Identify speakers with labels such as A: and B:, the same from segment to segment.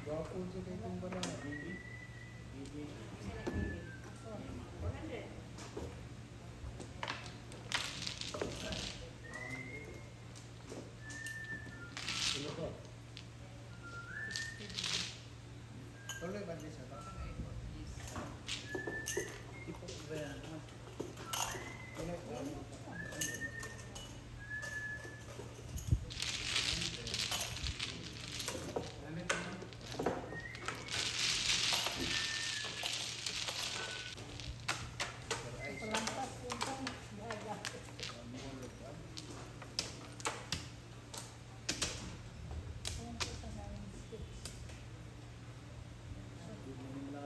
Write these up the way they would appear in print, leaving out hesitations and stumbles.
A: Gwapo siya kay itong bara.
B: 400.
A: Sino to? Tuloy ba din siya to?
C: Ipo ba yan?
A: Tuloy ba?
D: Palampas yung pang gaga. 26.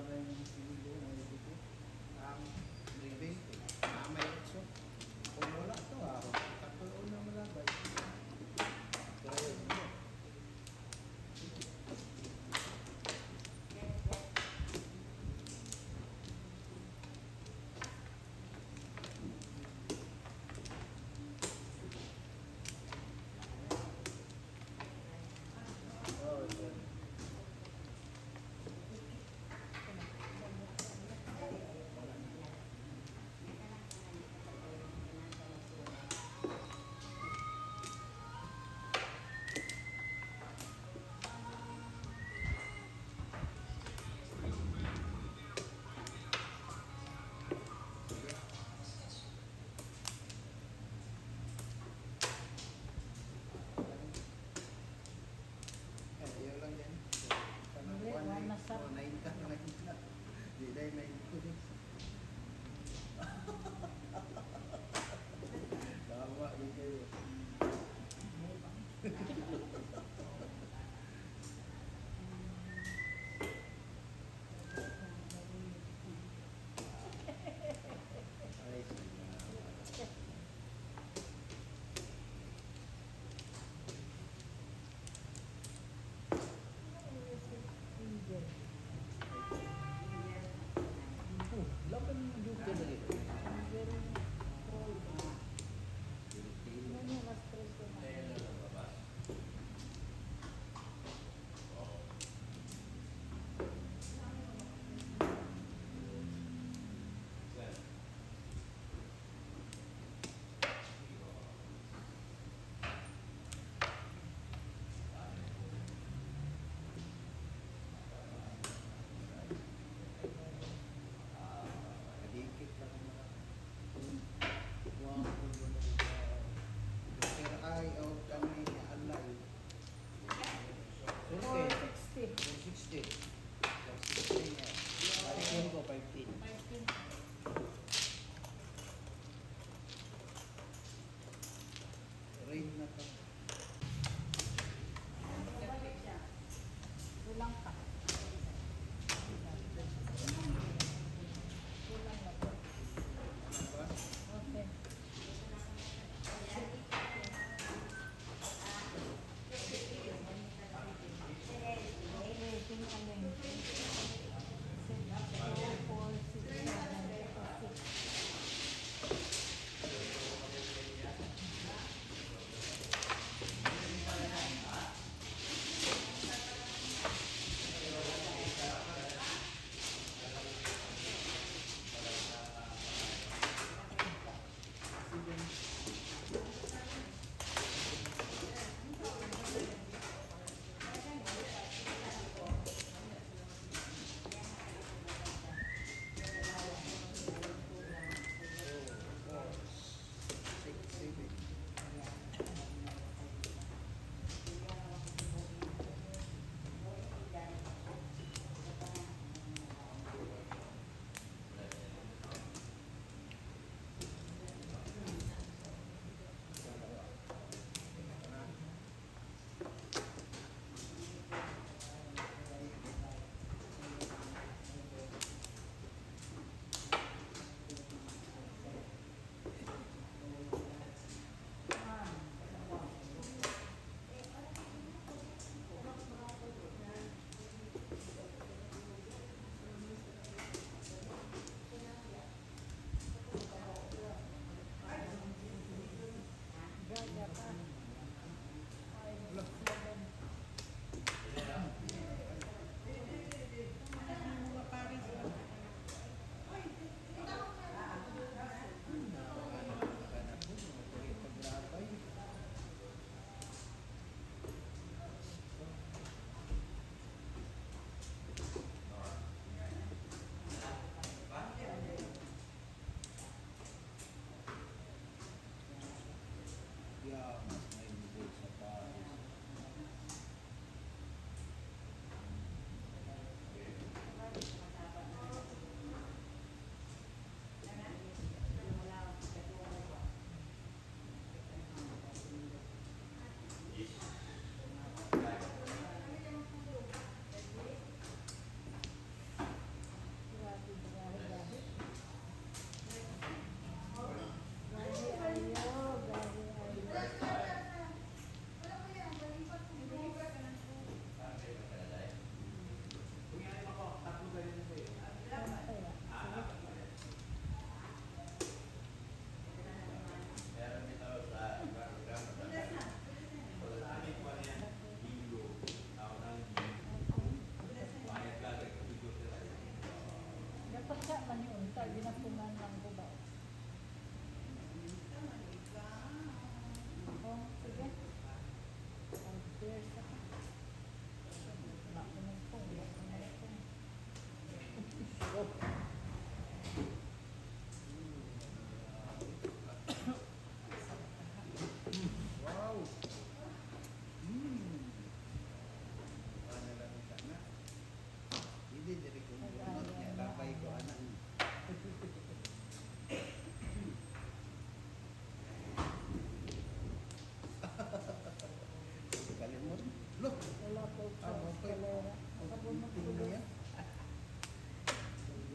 A: Look!
D: Wala po
A: Ah,
D: sa
A: okay.
D: eskalera. Nakabunod ko
A: Tingnan niya.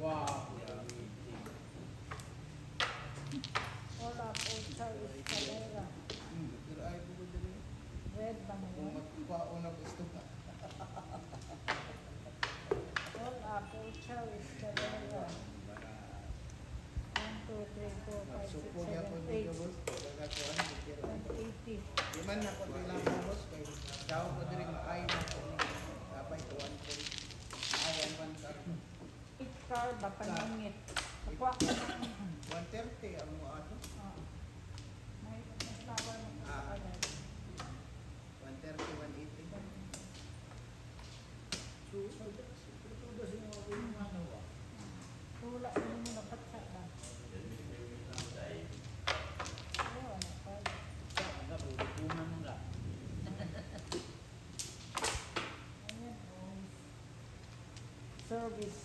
B: Wow.
D: Wala po sa eskalera.
A: Pero ay po ko dali.
D: Red ba
A: Kung
D: ngayon?
A: magkuha na gusto ka.
D: Wala po sa eskalera. 1, 2, 3, 4, 5, 6,
A: Magsupo niya po
D: 7,
A: dito,
D: 8.
A: boss. Pagkakakuan, pero
D: 180.
A: di man ako ilang ko, boss. Kay daw ko diri maayo na ko. Dapat kuan ko. Maayo man ka.
D: 8 car ba paningit? Kuha ko na.
A: 130 ang mo ato.
D: Ah. May flower mo sa
A: Ah.
D: kanya.
A: 130, 180.
D: Tula mo mo napatsa ba? Oo, ano pa. Ayan, oh. Service.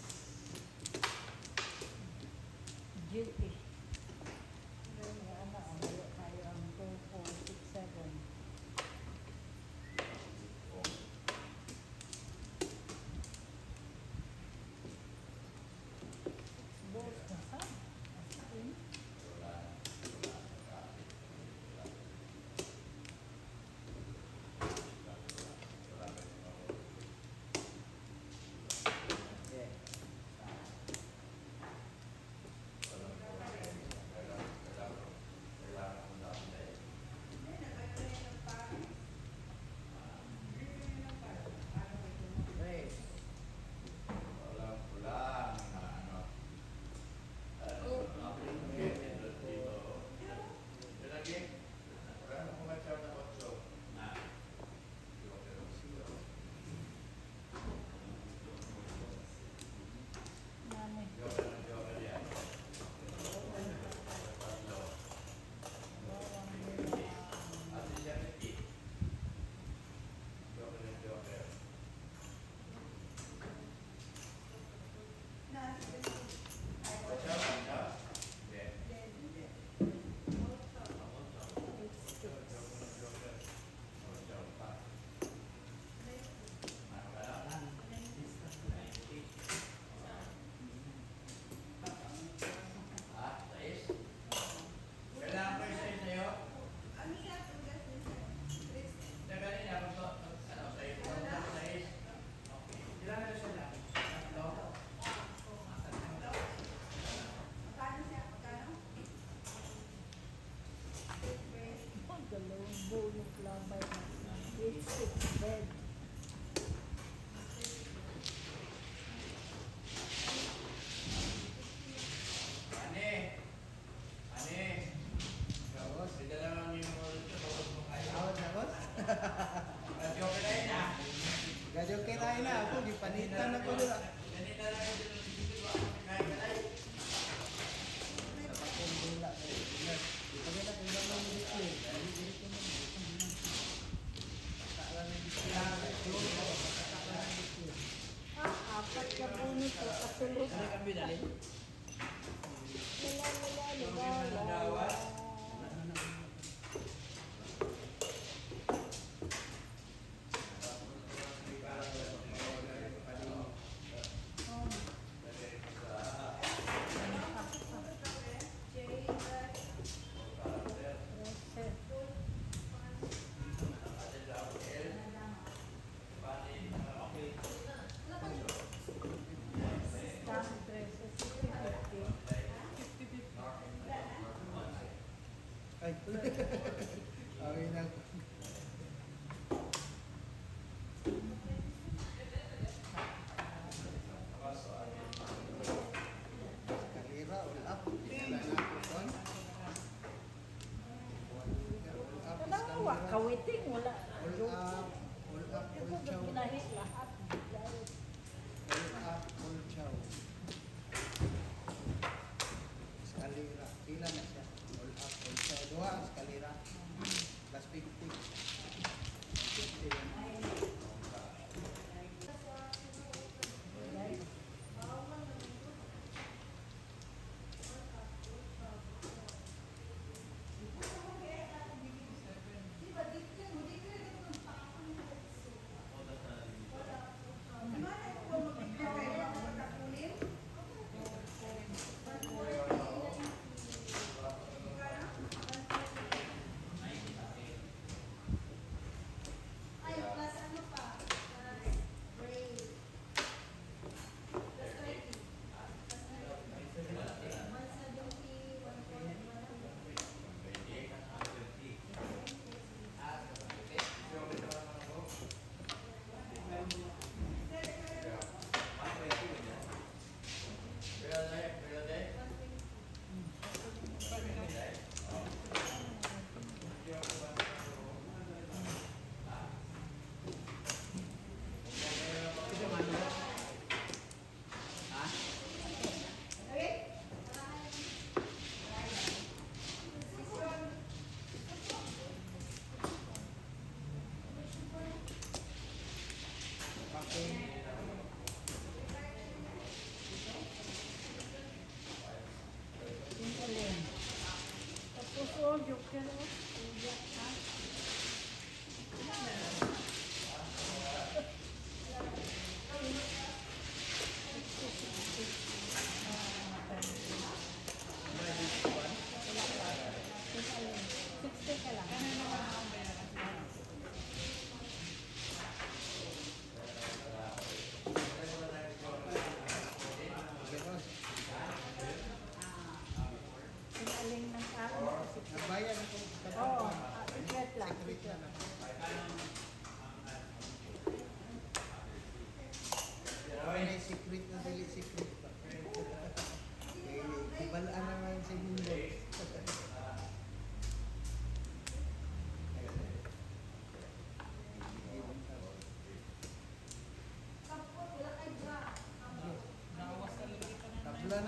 D: Duty. Ayan, ano, ang wala tayo ang 2, 4, 6, 7. Balls na sa. As in.
A: Tres.
D: Nani. Bawang bilang. Eight, six. Oh, dalawang bunot lamay na. 8, 6, bed.
A: Tapos. Awat na, boss. Gadyo kinain na ako, gipanitan ako dira. Akong dula. Pagkita kung gano'n mo dito eh. Dali, dili ko man.
D: Ah, apat ka bunot o kasulod. La la la la la la. Oh. Trece. Dami, 13.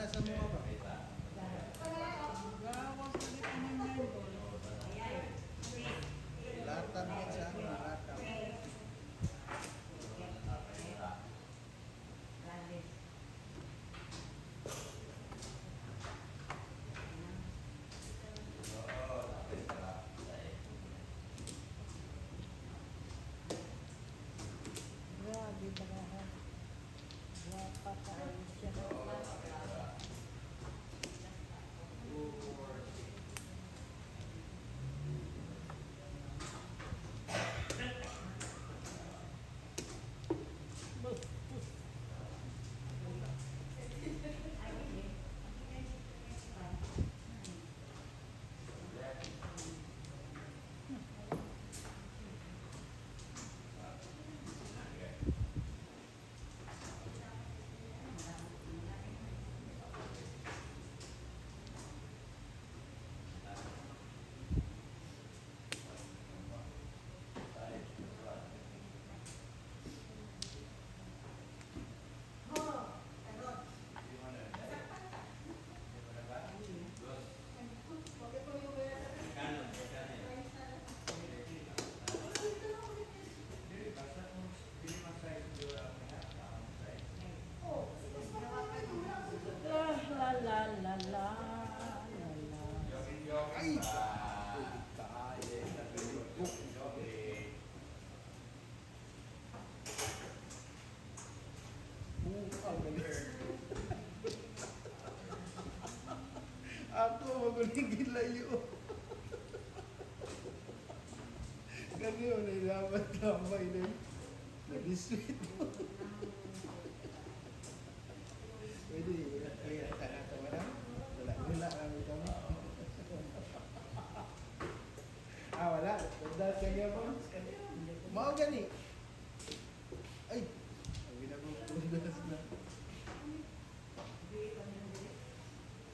A: na sa mga ba?
D: Gawas na dito ng 9 ball.
A: Latab yan sa akin, latab.
D: Grabe baraha. Guwapa kaayo siya. La la la la la la la.
A: Ay! Pwede kaayo. Bukaw na. Ako, maguling gilayo. Gani mo na ilamat lamay na yun. Nabiswit mo. Pwede, wala kaya sa ato, wala? Wala, wala kami kami. Ah, wala. Wala sa kanya mo. Mao gani. Ay, ang ginagawa na.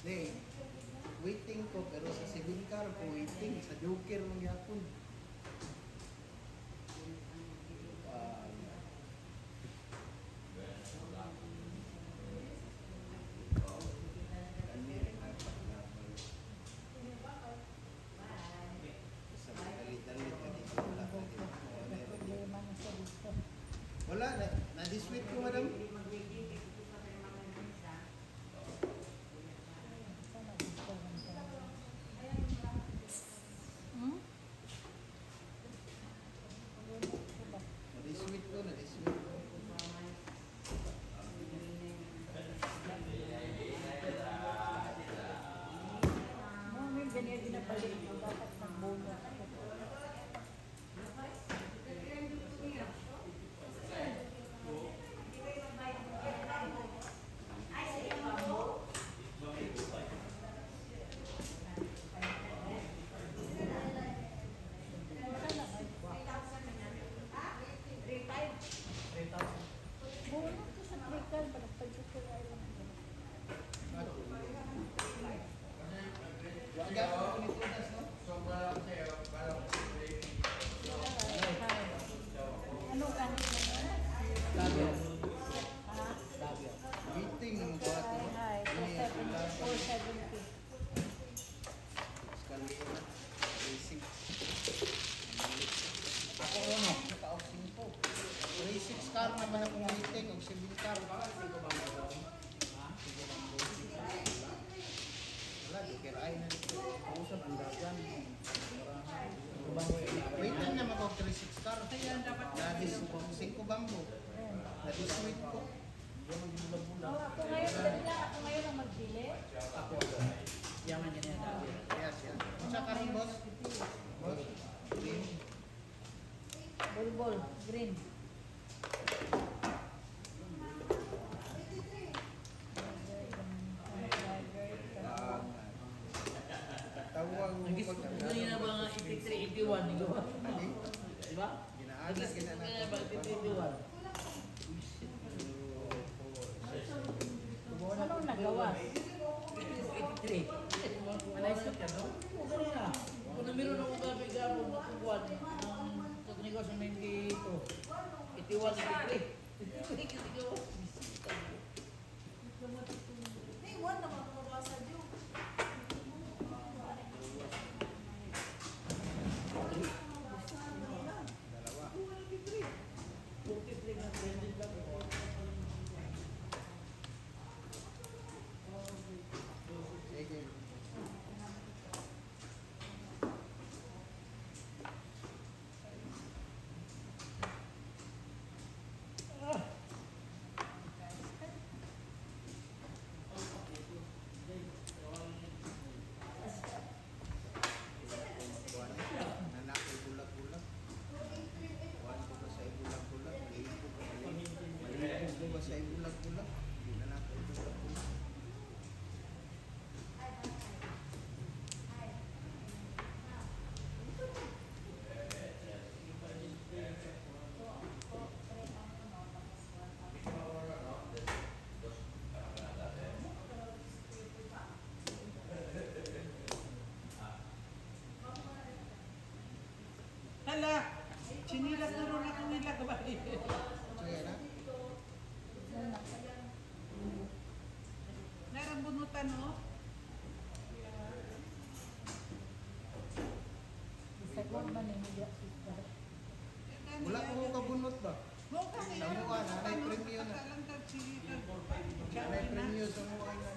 A: Di, waiting ko pero sa 7 car ko waiting sa Joker man gyapon. Ah, kani rin ang paglabay. Sa dali-dali kani wala na di. Wala
D: May
A: na di.
D: problema na sa dito.
A: Wala na, na-dissuade ko, madam.
D: Sana dito lang tayo. Hmm? Wala ko ba?
A: Na-dissuade ko, na-dissuade ko.
D: Mami, ganyan ginapalit ko. Dapat mag-bonus ako. Bonus ko sa 3 card. Parang pag-joker ay lang.
A: Ako. Wala ko ni Tudas, no?
D: Ano ganit na yun?
A: Labi.
D: Ha?
A: Waiting ng buhat mo.
D: Hi, hi. 470.
A: Escalera. 36. Ako ano, naka-off 5. 36 car naman akong waiting, og 7 car. Wala, joker ay na dito.
B: Usap ang dagan.
A: Waiting na mag 36 car. Na-dis 5 bambo. Na-dissuade ko.
D: Oh, ako ngayon, dali lang. Ako ngayon ang magdili.
B: Ako. Yaman niya na dati.
A: Yes, yes. Unsa karon, boss? Boss? Green.
D: Bulbul, green.
A: Ah, Tawag mo
B: Nagis
A: pag
B: na ba nga 83, 81, di ba?
A: Ani?
B: Di ba?
A: Ginaagad
B: Nagis
A: gina
B: na ba 83, 81?
D: Anong nagawa?
B: 83. Manay ka, no? Okay na. Kung namiro na ko gabi gabo, makukuhan ang negosyo 92. 81, 83. 83 kasi gawa.
D: Ay,
A: ba sa ibulag-bulag? Hindi na nato ibulag-bulag.
C: Hala! Chinilas na ron ako nila kabay.
A: Sige na.
C: Narang bunutan, no?
D: Bisag wa man ni niya sister.
A: Wala ko kabunot ba?
C: Mo ka
A: Sa mua, nanay premium na. Nanay premium sa mua na.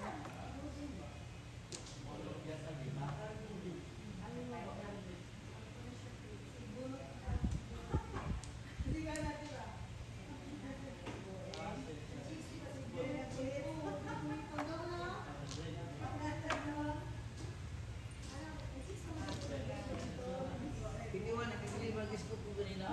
B: Piniwan, nakikili mag-isko ko ganina.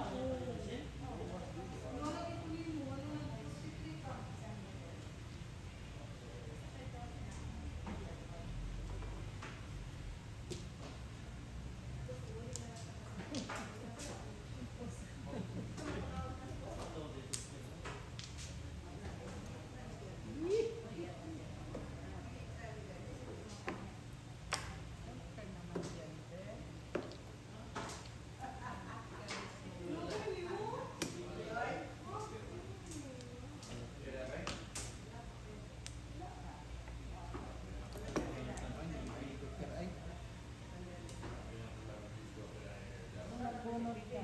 A: Ay,
D: Bunot ka.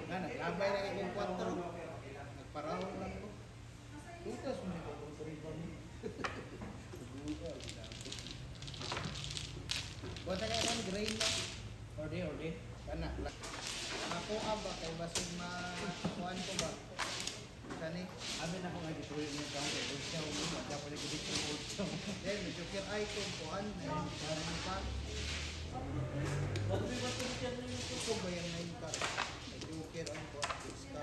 A: na, naglabay na kay kong kwatro. Nagparahon lang ko. Tutas mo ko kung turiba ni. Basta kay man grain na.
B: Orde, orde.
A: Kana. Ako ba kay basig ma kuan ko ba? Kani.
B: Abi na ko nga gituloy niya kaon kay Ulsa mo ba dapat lagi dito Ulsa.
A: Then medyo kir ay ko kuan na karon pa.
B: Wag ba to siya ninyo ko?
A: Ko ba yung nine ka? Medyo kir ang kuan. Six ka.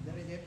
A: Dari Jeff.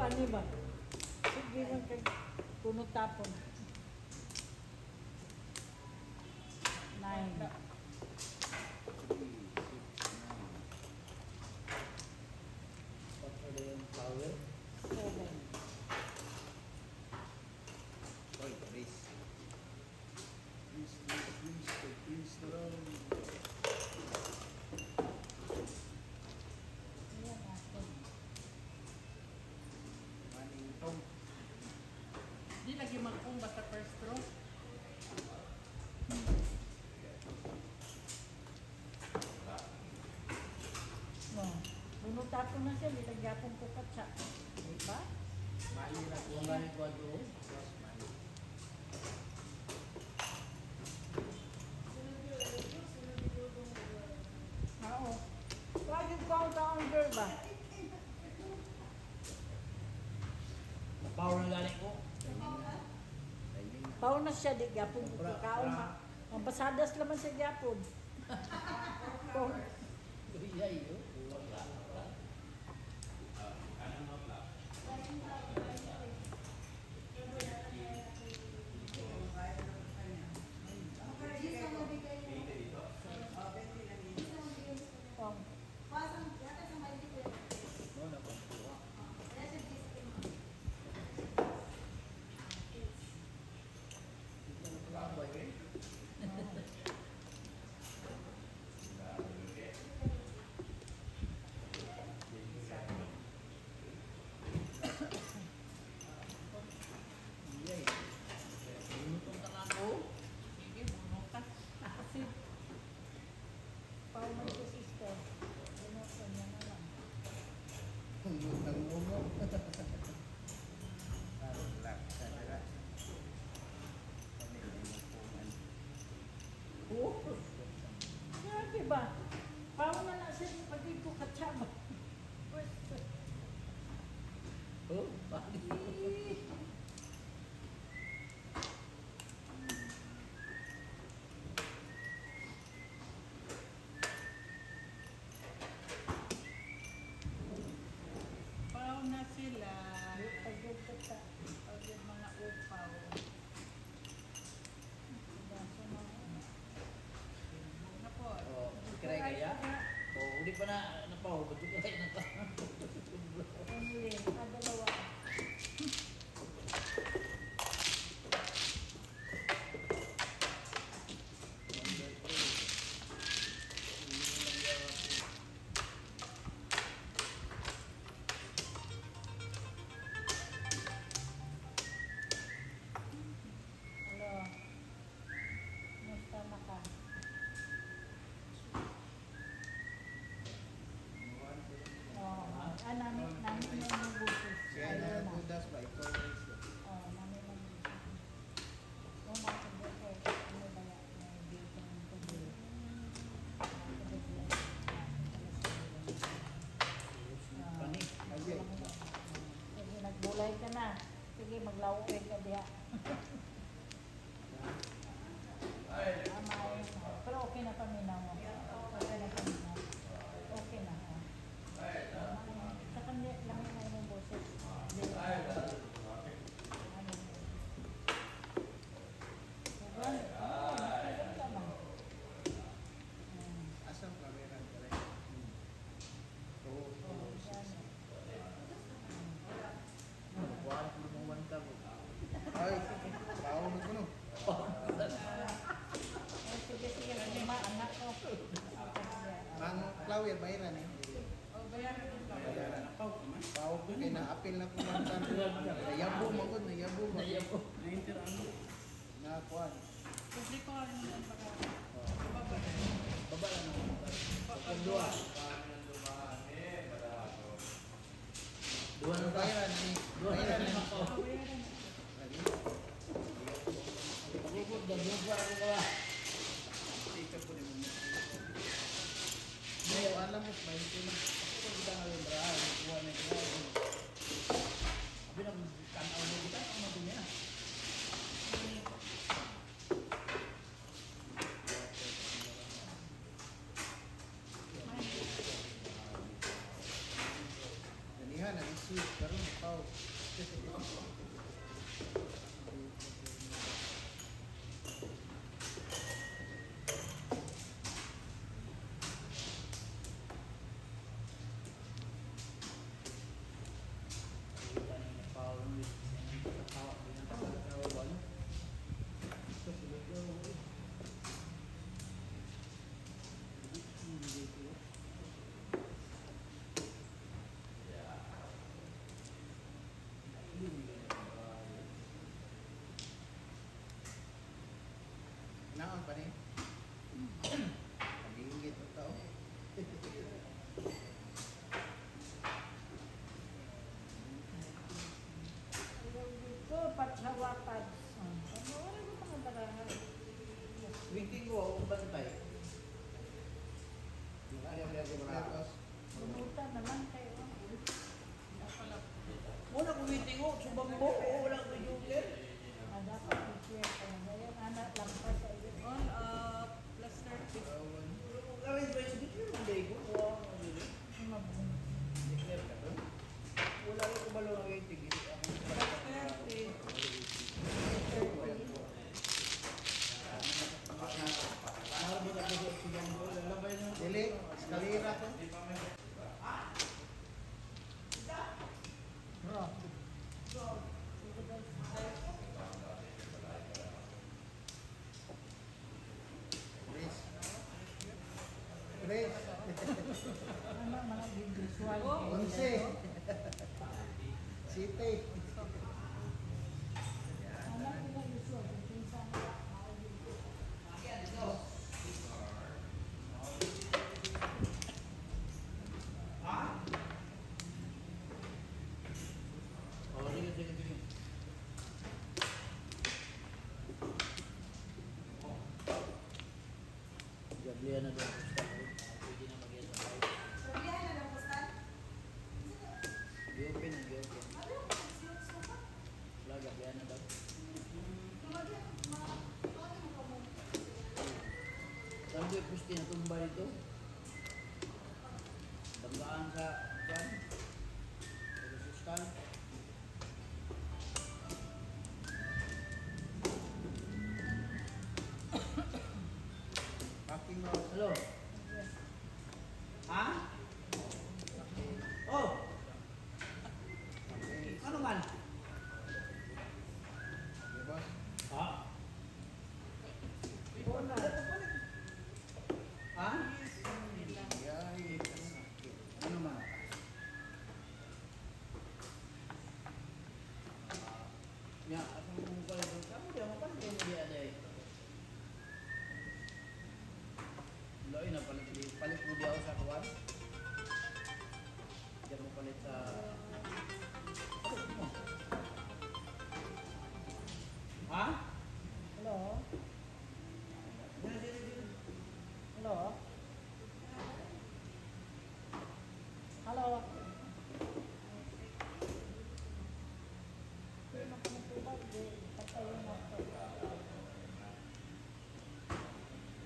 D: ani ba? Sige man kag puno tapon. 9.
A: 3, 6,
B: Patro na yung power.
D: 7.
A: 9. Oy, Chris.
E: Please, please, please, please na lang.
D: Ayan ako.
A: Maning tong.
C: Di lagi magpong basta first row.
D: No. Puno tapon na siya, nilagyapon ko katsa. Di ba?
A: Mali na ko.
B: Kung galing ko ato.
A: Dos, mali.
D: Oo. Lagi ko ang taong girl ba?
B: Power na galing ko.
A: Timing na. Timing na.
D: Pao na siya, di gyapon ko kaon ma. Ang basadas laman sa gyapon. Kung
B: Uyay, oh.
D: kung
A: No, nakuha.
B: Uyay. Bunutong na ako.
C: Sige, bunutan.
D: kasi pao man si sister. Bunutan niya na lang.
A: Ang umo. Black sa dala. Kani may mapungan.
D: Oh. Grabe ba? Pao na na siya pag ko katsa ba?
B: Oh, bakit?
C: Paw na sila.
D: Pag katsa.
C: Pag yung mga upaw. Na po.
B: Oh, kray kaya? Oh, uli pa na napahubad ko kay na ka.
D: Only, dalawa. Hello. Musta na ka? Oh, nami, nami na yung busis.
A: Siya
D: Ayaw
A: na
D: na.
A: budas ba? Ikaw na siya.
D: Oh, nami na yung busis. Oh, mga kabuko. Ano ba yan? May dito ng tubig.
B: Pani.
A: Ay, ay.
D: Sige, nagbulay ka na. Sige, maglawin ka diha. Tama, ayun na. Pero okay na paminaw mo. Okay na paminaw. Okay na. Oh. Sa kanya, lamig na yung boses. Ano? Diba? Oo, maganda man.
A: Asang kamera ka rin? 2, 4, 6.
B: Kuha ko lumuwan ka mo.
A: Ay, tao na ko no.
D: Ay, sige, sige. Lima, anak ko.
A: Ang flower bayaran eh.
C: O, bayaran mo pa.
A: Bayaran. Tao ko kay na-appeal na kumantan. Nayabo mo ko, nayabo mo.
B: Nayabo.
A: Nakuan.
C: Publiko ang yung para.
A: Oh.
C: Baba.
B: Baba lang ako. Pag dua. Dua na ba?
A: Bayaran ni.
B: Dua na
A: Bayaran ni.
B: ako.
C: O, bayaran.
A: Lagi.
B: Pagugod, dagugod ako ka ba?
A: May alam mo, may na.
B: Ako kita nga yung bra, kuha na kita. Abi nang tanaw mo kita, ang mga niya.
A: Ganihan, nag-isip. Karon, tao. Ginaon pa ni. Pag-iingit ng tao.
D: Ayaw dito, patsawa pads. Ano, wala ko mga barahan.
B: Waiting ko ako bantay.
A: Tapos,
D: Bumuta naman kayo.
B: Wala ko waiting ko, subambo, oo, wala ko joker.
D: Ah, dapat i-clear ka na. Ngayon, anak lang pa sa iyo.
C: All up, plus 30.
A: awan.
B: Arrange ba yung declare man day ko? Kuha ko na dili.
D: Mabunot.
A: Declare ka doon.
B: Wala ko kabalo ng waiting. Hindi ako
C: Plus 30.
B: Narbot ako sa subambo. Lalabay na.
A: Dili, eskalera to.
D: Bro.
A: Tres. Tres.
D: Ano, mga visual.
A: 11. City.
D: Ano, mga visual. Kung pinsan nila, mga visual.
B: Oh, sige, sige, sige. Gablihan na doon. Pwede na mag-iya sa live. Gi-open na, gi-open. Wala, gablihan na daw. Sabi ko, pusti na tumba dito. Banggaan sa, dyan. Sa postal.
A: Packing mo.
B: Hello? Ha? Oh! Ano man?
A: Okay, boss.
B: Ha?
D: Bona.
B: Ha?
A: Yay.
B: Ano man? Ya, ako kung pala doon. Kamu di ako pala di mo di ada eh. Loy na palit di palit mo di ako sa kuwan. Di mo palit sa Palit mo. Ha?
D: Hello?
B: Dili, dili, dili.
D: Hello? Hello? Hindi na kami tubag, di. Patayin na ako.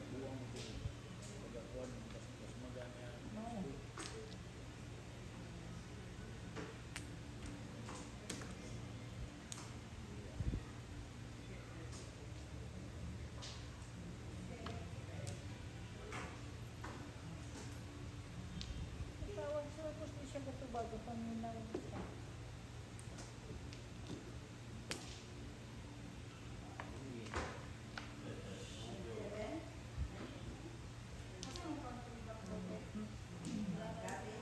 B: Buwang mo dili. Pagkakuan, mas magana.
D: No. Tawag siya, tapos di siya katubag. Paminaw siya. Monday, nakadoktor lang na.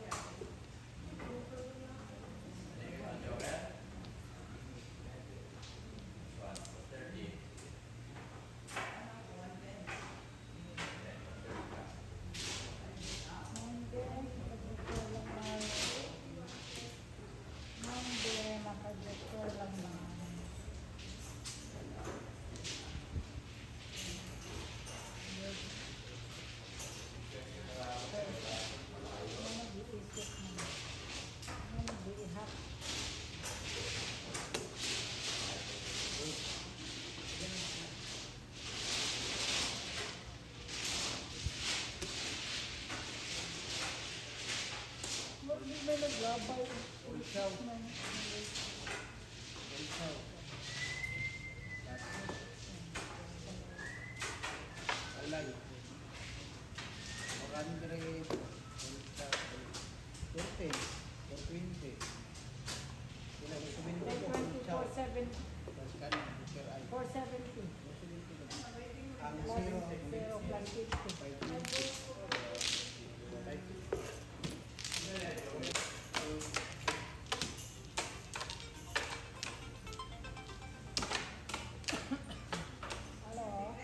D: Monday, nakadoktor lang na. Ano nag-iisip na? Ano nag-iihap? Hindi may naglabay.
A: Ikaw.
D: May-
A: Ikaw. Alay. 400. 13. 420. Sila ko
D: May
A: 70.
D: 24, 7,
A: Tapos ka na, Booker ay.
D: 470.
A: Ang
D: Plus
A: 0,
D: 0 plus 50. Hello?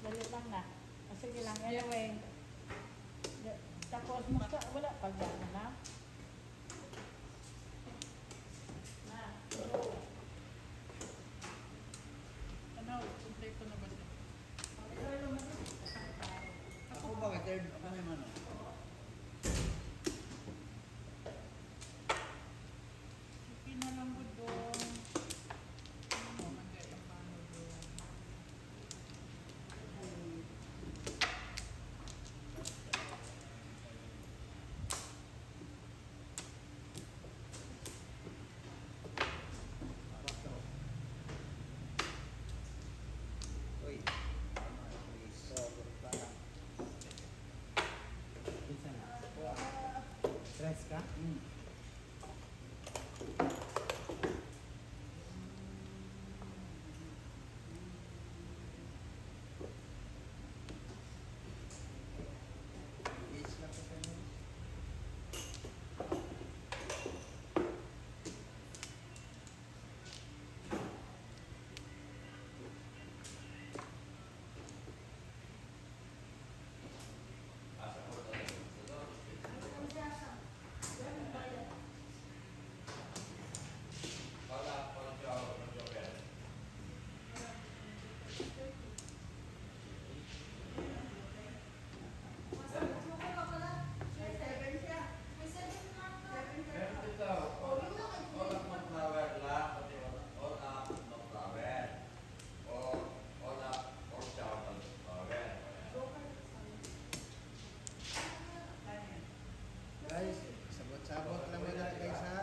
D: Dali lang na. Ah, sige lang, anyway. Tapos, musta, wala pag na. Na. Go.
C: Ano, kompleto na ba siya?
B: Ako ba kay third? Ako may mano.
C: Sige na lang mo doon. Ano man dahil ang pano doon.
A: Quatro. Uy. Please.
B: Sobra.
F: Pinsan na. Stress ka?
B: Hmm.
A: Age lang ko sa inyo. Guys, sabot-sabot lang mo na, guys, ha.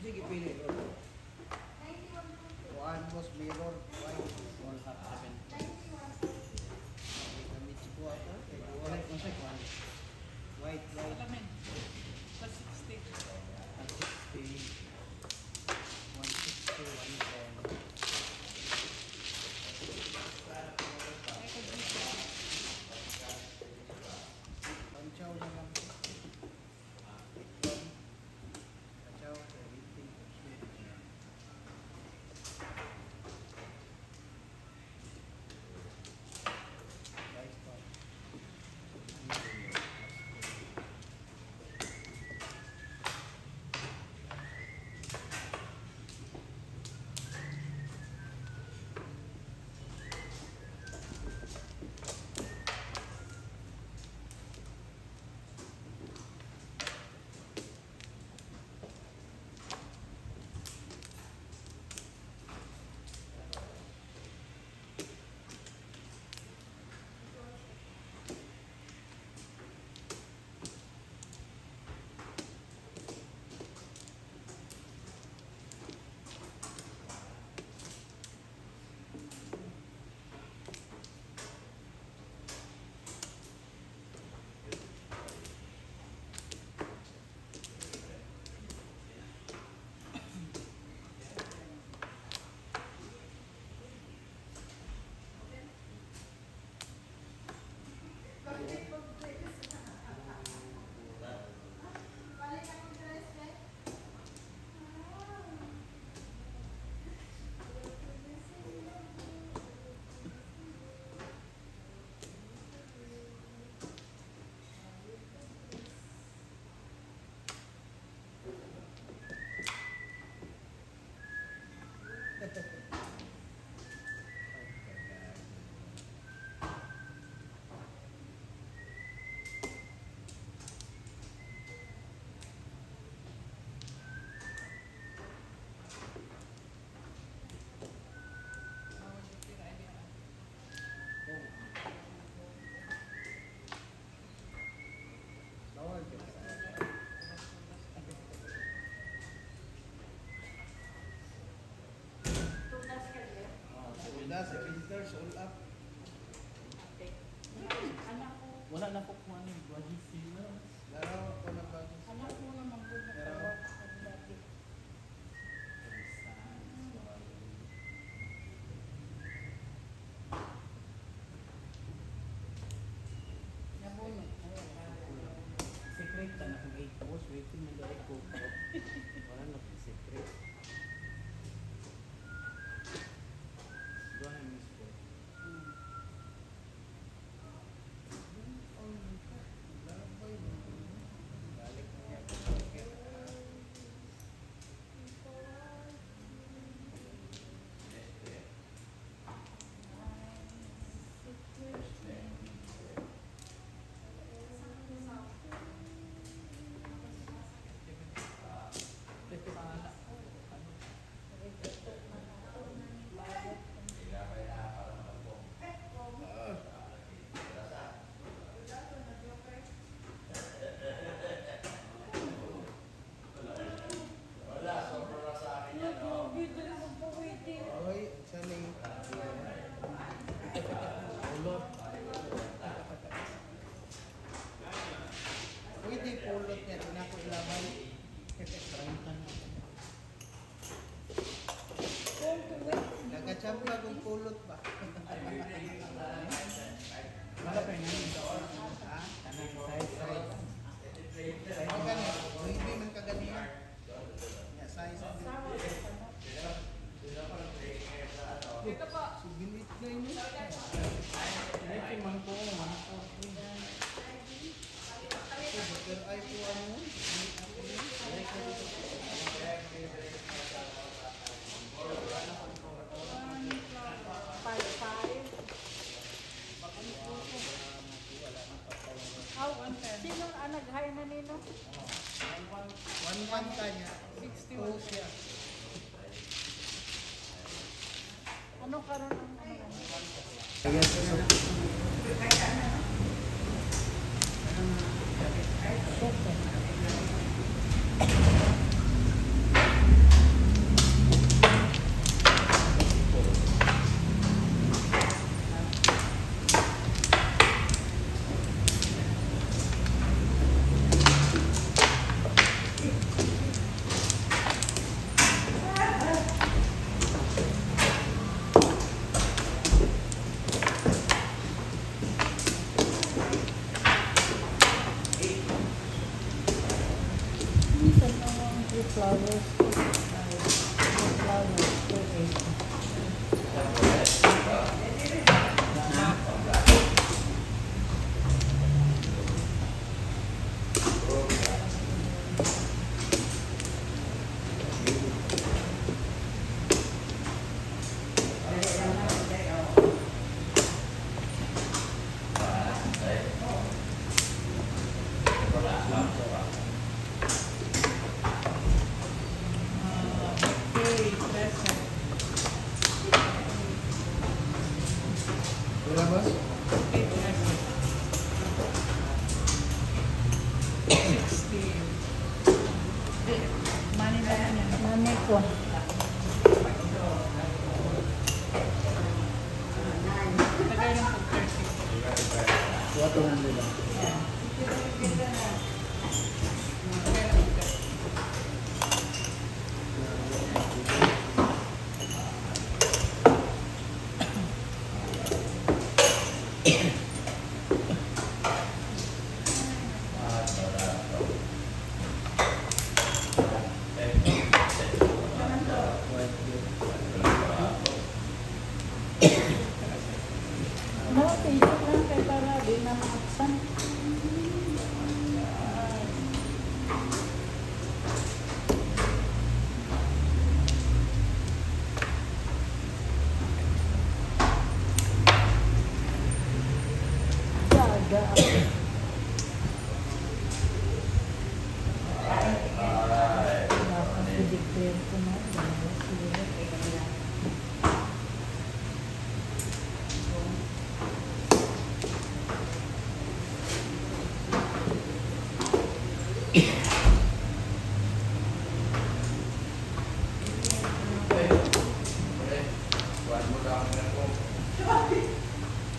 B: Sige, pili bro.
A: Kuan boss mirror, white.
F: All up seven.
A: Gamit si kuha ko. Kay kuha.
F: Wala kung sa kuan.
A: White, white.
C: Alamin. Plus 60.
F: 160. 160, 110.
C: Ay, ko dito.
A: Panchaw na lang. Itlog. Panchaw, 80. Rice pa.
C: Bawal yung tira, ay, di ah.
A: Bawal ka.
D: Tunas ka din.
A: Wala, sa filters, all up.
D: Okay. Anak ko,
F: Wala na po kung ano yung bagisi.
A: Laro ko na bago.
D: anak ko naman po nagtawag sa dati. Nabunot.
F: Secret ta na kung 8 boss, waiting na dahil ko. Wala na kung secret.
A: siya.
D: Ano karon ang ano?
A: Ayan, so,
D: Siyete. Minsan ang three flowers, two flowers, 280.
C: Okay, 13.
A: wala ba?
C: Okay, 13. 60. Money na yan.
D: Mami ko.
C: Lagay lang po 30.
A: Kuha 200 lang.
C: Lagay lang po 30.
D: No, piso lang kay para di na maaksan. Gaga ako. Dapat i-declare ko na. Dalawa, zero.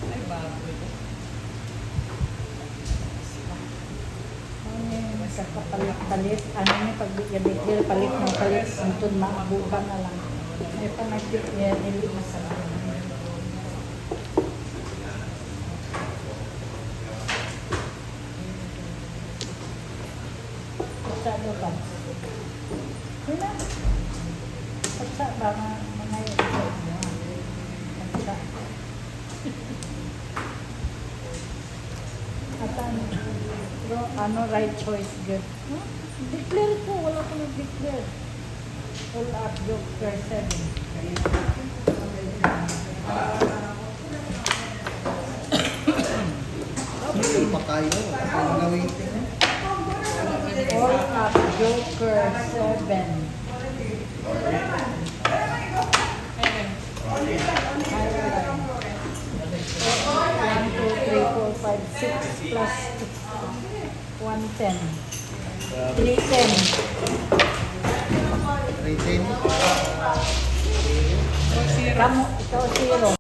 C: Ay, bago ito.
D: Ano yung sa kapalit-palit, ano yung pag-declare, palit ng palit, hantod maabutan na lang. May pa nag-declare, dili masarap. Kutsa do ba? Wala. Kutsa ba mga mga yun? Kutsa. At ano, pero ano right choice good? Huh? Declare ko, wala ko nag-declare. Pull up joker 7.
A: Ito pa kayo. Ang gawin.
D: All up joker 7.
C: Ayan.
D: 1, 2, 3, 4, 5, 6 plus 2. 110. 310.
A: 310.
C: So, zero.
D: Kamo, ikaw zero.